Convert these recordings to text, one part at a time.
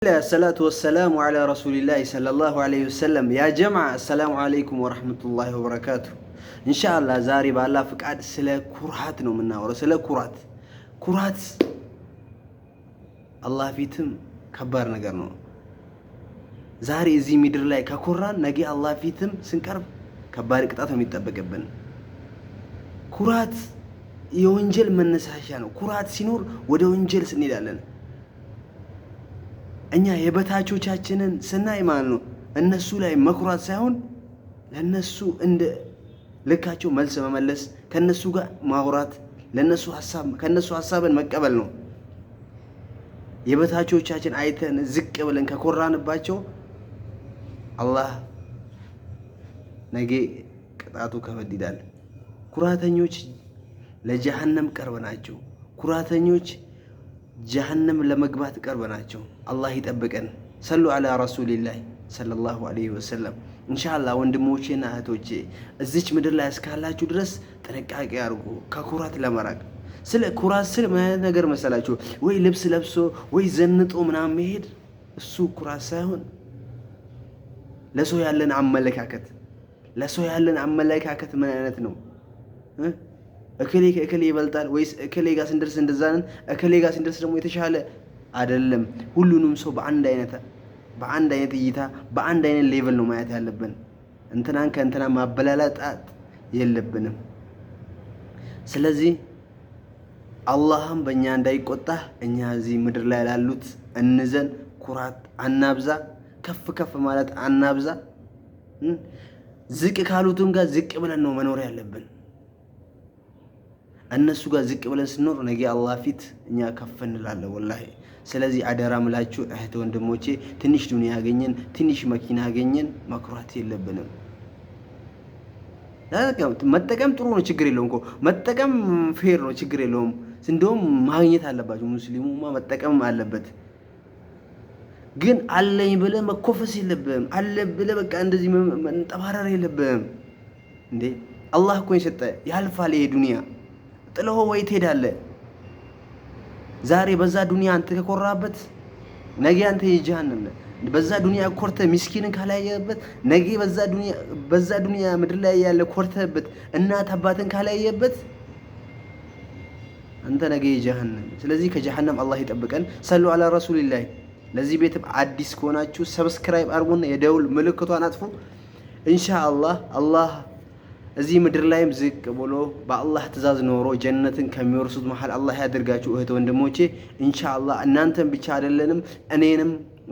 الصلاة والسلام على رسول الله صلى الله عليه وسلم። يا جماعة، السلام عليكم ورحمة الله وبركاته። ኢንሻአላህ ዛሬ በአላህ ፍቃድ ስለ ኩራት ነው የምናወራው። ስለ ኩራት። ኩራት አላህ ፊትም ከባድ ነገር ነው። ዛሬ እዚህ ምድር ላይ ከኮራን ነገ አላህ ፊትም ስንቀርብ ከባድ ቅጣት ነው የሚጠበቅብን። ኩራት የወንጀል መነሳሻ ነው። ኩራት ሲኖር ወደ ወንጀል ስንሄዳለን። እኛ የበታቾቻችንን ስናይ ማለት ነው እነሱ ላይ መኩራት ሳይሆን ለነሱ እንደ ልካቸው መልስ መመለስ፣ ከነሱ ጋር ማውራት፣ ለነሱ ሀሳብ ከነሱ ሀሳብን መቀበል ነው። የበታቾቻችን አይተን ዝቅ ብለን ከኮራንባቸው አላህ ነገ ቅጣቱ ከበድ ይላል። ኩራተኞች ለጀሃነም ቅርብ ናቸው። ኩራተኞች ጀሃነም ለመግባት ቅርብ ናቸው። አላህ ይጠብቀን። صلوا على رسول الله صلى الله عليه وسلم። ኢንሻአላህ ወንድሞቼና እህቶቼ፣ እዚች ምድር ላይ እስካላችሁ ድረስ ጥንቃቄ አድርጉ ከኩራት ለመራቅ። ስለ ኩራት ስል ምን አይነት ነገር መሰላችሁ? ወይ ልብስ ለብሶ ወይ ዘንጦ ምናምን መሄድ እሱ ኩራት ሳይሆን ለሰው ያለን አመለካከት፣ ለሰው ያለን አመለካከት ምን አይነት ነው? እከሌ ከእከሌ ይበልጣል ወይስ እከሌ ጋር ስንደርስ እንደዛ ነን፣ እከሌ ጋር ስንደርስ ደግሞ የተሻለ አይደለም። ሁሉንም ሰው በአንድ አይነት እይታ፣ በአንድ አይነት level ነው ማየት ያለብን። እንትናን ከእንትና ማበላለጣት የለብንም። ስለዚህ አላህም በእኛ እንዳይቆጣ እኛ እዚህ ምድር ላይ ላሉት እንዘን፣ ኩራት አናብዛ፣ ከፍ ከፍ ማለት አናብዛ። ዝቅ ካሉትም ጋር ዝቅ ብለን ነው መኖር ያለብን። እነሱ ጋር ዝቅ ብለን ስንኖር ነገ አላህ ፊት እኛ ከፍ እንላለን። ወላሂ። ስለዚህ አደራ ምላችሁ እህት ወንድሞቼ፣ ትንሽ ዱንያ ያገኘን፣ ትንሽ መኪና ያገኘን መኩራት የለብንም። መጠቀም ጥሩ ነው፣ ችግር የለውም እኮ። መጠቀም fair ነው፣ ችግር የለውም። እንደውም ማግኘት አለባቸው፣ ሙስሊሙማ መጠቀም አለበት። ግን አለኝ ብለህ መኮፈስ የለብህም። አለ ብለህ በቃ እንደዚህ መንጠባረር የለብህም። እንዴ፣ አላህ እኮ የሰጠ ያልፋል። ይሄ ዱንያ ጥለኸው ወይ ትሄዳለህ። ዛሬ በዛ ዱንያ አንተ ከኮራበት ነገ አንተ የጀሃነም ነህ። በዛ ዱንያ ኮርተህ ሚስኪንን ካላየህበት ነገ በዛ ዱንያ ምድር ላይ ያለ ኮርተህበት እናት አባትን ካላየህበት አንተ ነገ የጀሃነም። ስለዚህ ከጀሃነም አላህ ይጠብቀን። صلوا على رسول الله። ለዚህ ቤት አዲስ ከሆናችሁ subscribe አድርጉና የደውል ምልክቷን አጥፉ። ኢንሻአላህ አላህ እዚህ ምድር ላይም ዝቅ ብሎ በአላህ ትእዛዝ ኖሮ ጀነትን ከሚወርሱት መሀል አላህ ያደርጋችሁ እህት ወንድሞቼ። ኢንሻአላህ እናንተን ብቻ አይደለንም፣ እኔንም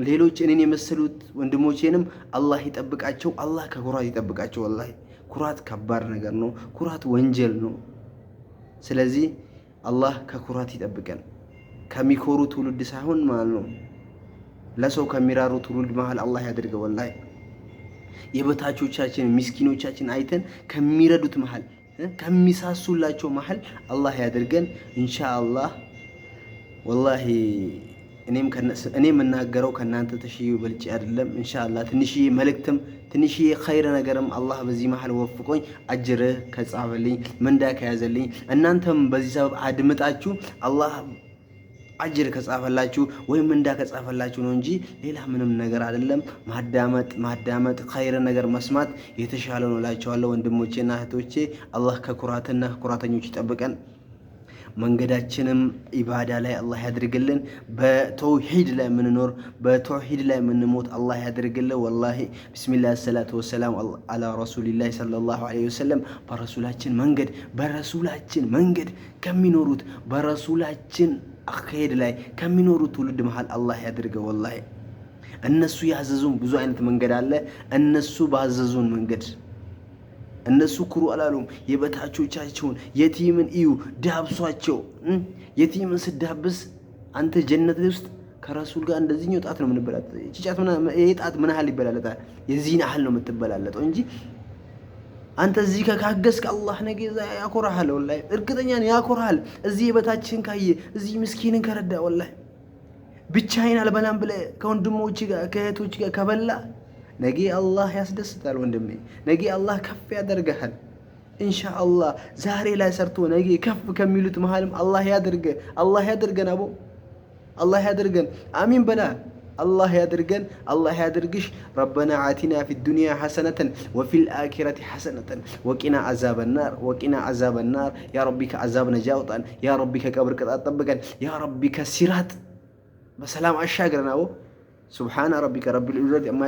ሌሎች እኔን የመሰሉት ወንድሞቼንም አላህ ይጠብቃቸው። አላህ ከኩራት ይጠብቃቸው። ወላሂ ኩራት ከባድ ነገር ነው። ኩራት ወንጀል ነው። ስለዚህ አላህ ከኩራት ይጠብቀን። ከሚኮሩ ትውልድ ሳይሆን ማለት ነው ለሰው ከሚራሩ ትውልድ መሀል አላህ ያድርገው። ወላሂ የበታቾቻችን ሚስኪኖቻችን አይተን ከሚረዱት መሀል፣ ከሚሳሱላቸው መሀል አላህ ያድርገን ኢንሻአላህ። ወላሂ እኔም እኔ የምናገረው ከእናንተ ተሽዬ በልጬ አይደለም። ኢንሻአላህ ትንሽዬ መልእክትም ትንሽዬ ኸይር ነገርም አላህ በዚህ መሀል ወፍቆኝ አጅር ከጻፈልኝ፣ ምንዳ ከያዘልኝ፣ እናንተም በዚህ ሰበብ አድምጣችሁ አላህ አጅር ከጻፈላችሁ ወይም ምንዳ ከጻፈላችሁ ነው እንጂ ሌላ ምንም ነገር አይደለም። ማዳመጥ ማዳመጥ ኸይር ነገር መስማት የተሻለ ነው እላቸዋለሁ። ወንድሞቼና እህቶቼ፣ አላህ ከኩራትና ከኩራተኞች ይጠብቀን። መንገዳችንም ኢባዳ ላይ አላህ ያድርግልን። በተውሂድ ላይ የምንኖር፣ በተውሂድ ላይ የምንሞት አላህ ያድርግልን። ወላሂ بسم الله الصلاة والسلام على رسول الله صلى الله عليه وسلم። በረሱላችን መንገድ ከሚኖሩት፣ በረሱላችን አካሄድ ላይ ከሚኖሩት ትውልድ መሃል አላህ ያድርገው። ወላሂ እነሱ ያዘዙን ብዙ አይነት መንገድ አለ። እነሱ ባዘዙን መንገድ እነሱ ኩሩ አላሉም። የበታቾቻቸውን የቲምን እዩ፣ ዳብሷቸው። የቲምን ስዳብስ አንተ ጀነት ውስጥ ከረሱል ጋር እንደዚህኛው ጣት ነው የምንበላለጠው። ይሄ ጣት ምን ያህል ይበላለጣል? የዚህን ያህል ነው የምትበላለጠው እንጂ አንተ እዚህ ከካገስክ አላህ ነገ ያኮራሃል። ወላሂ እርግጠኛ ነኝ ያኮራሃል። እዚህ የበታችን ካየ፣ እዚህ ምስኪንን ከረዳ፣ ወላሂ ብቻዬን አልበላም ብለህ ከወንድሞች ጋር ከእህቶች ጋር ከበላ ነገ አላህ ያስደስታል ወንድሜ። ነገ አላህ ከፍ ያደርግሃል። ኢንሻአላህ ዛሬ ላይ ሰርቶ ነገ ከፍ ከሚሉት መሃልም አላህ ያድርገ፣ አላህ ያድርገን። አቦ አላህ ያድርገን። አሚን በላ። አላህ ያድርገን፣ አላህ ያድርግሽ። ربنا آتنا في الدنيا حسنة وفي الآخرة حسنة وقنا عذاب النار وقنا عذاب النار። يا ربي ከዓዛብ ነጃ አውጣን። يا ربي ከቀብር ቅጣት ጠብቀን። يا ربي ከሲራጥ በሰላም አሻግረን። አቦ سبحان ربك رب العزة عما